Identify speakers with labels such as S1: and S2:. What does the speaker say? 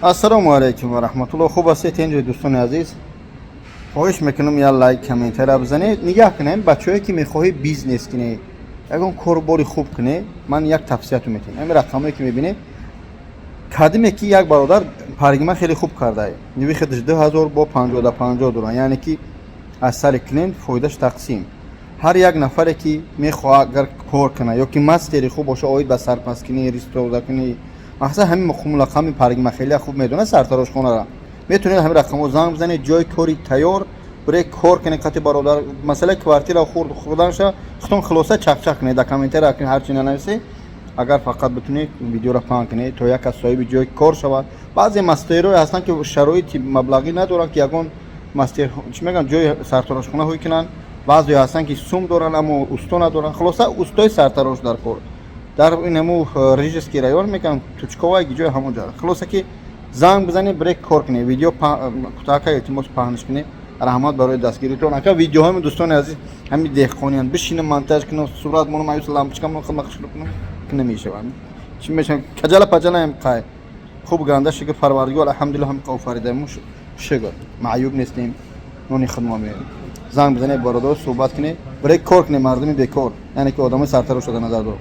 S1: Ассалому алайкум ва раҳматуллоҳ. Хуб ҳастед, инҷо, дӯстони азиз? Хоҳиш мекунам, як лайк, комментария бизанед. Нигаҳ кунем, бачаҳое ки мехоҳӣ бизнес кунӣ, ягон корбори хуб кунӣ, ман як тавсияту метиҳам. Ҳамин рақамое ки мебинед, кадиме ки як бародар паргима хеле хуб кардае, выход аш 2000 бо 50-50 доранд, яъне ки аз сари клиент фоидаш тақсим. Ҳар як нафаре ки мехоҳад, агар кор кунад ё ки мастери хуб боша оид ба сарпаскунӣ, ристозакунӣ, мақсад ҳамин муқумлақами паргима хеле хуб медонад сартарошхонара, метавонед ҳамин рақамҳо занг бизанед. Ҷои кори тайёр, бире кор кунед қати бародар. Масъалаи квартира хурд хурданша худтон хулоса чақчақ кунед, дар комментария ҳарчи нанависед. Агар фақат битунед, видеоро паҳн кунед, то як кас соҳиби ҷои кор шавад. Баъзе мастерое ҳастанд, ки шароити маблағӣ надоранд, ки ягон мастер, чӣ мегӯянд, ҷои сартарошхона ҳуй кунанд. Баъзео ҳастанд, ки сум доранд, аммо усто надоранд. Хулоса, устои сартарош дар кор дар ин ҳаму Рижский район мегӯянд, Тучкова ҷои ҳамон ҷо. Хулоса, ки занг бизанед, бире кор кунед. Видео кӯтоҳака, илтимос, паҳнш кунед. Раҳмат барои дастгиритон. Ака, видеоҳои дӯстони азиз, ҳамин деҳқониян бишинам, монтаж кунам, сурат монам, аюс лампочка монам, хидмат кунам, ки намешавад. Чӣ мешавад, каҷала паҷалаем. Қай хуб ганда, шукр Парвардигор, алҳамдулиллоҳ, ҳам офаридаему, шукр, маъюб нестем, нони худмо меорем. Занг бизанед, бародар, суҳбат кунед, бире кор кунед. Мардуми бекор, яъне ки одамои сартарош шуда назар дор.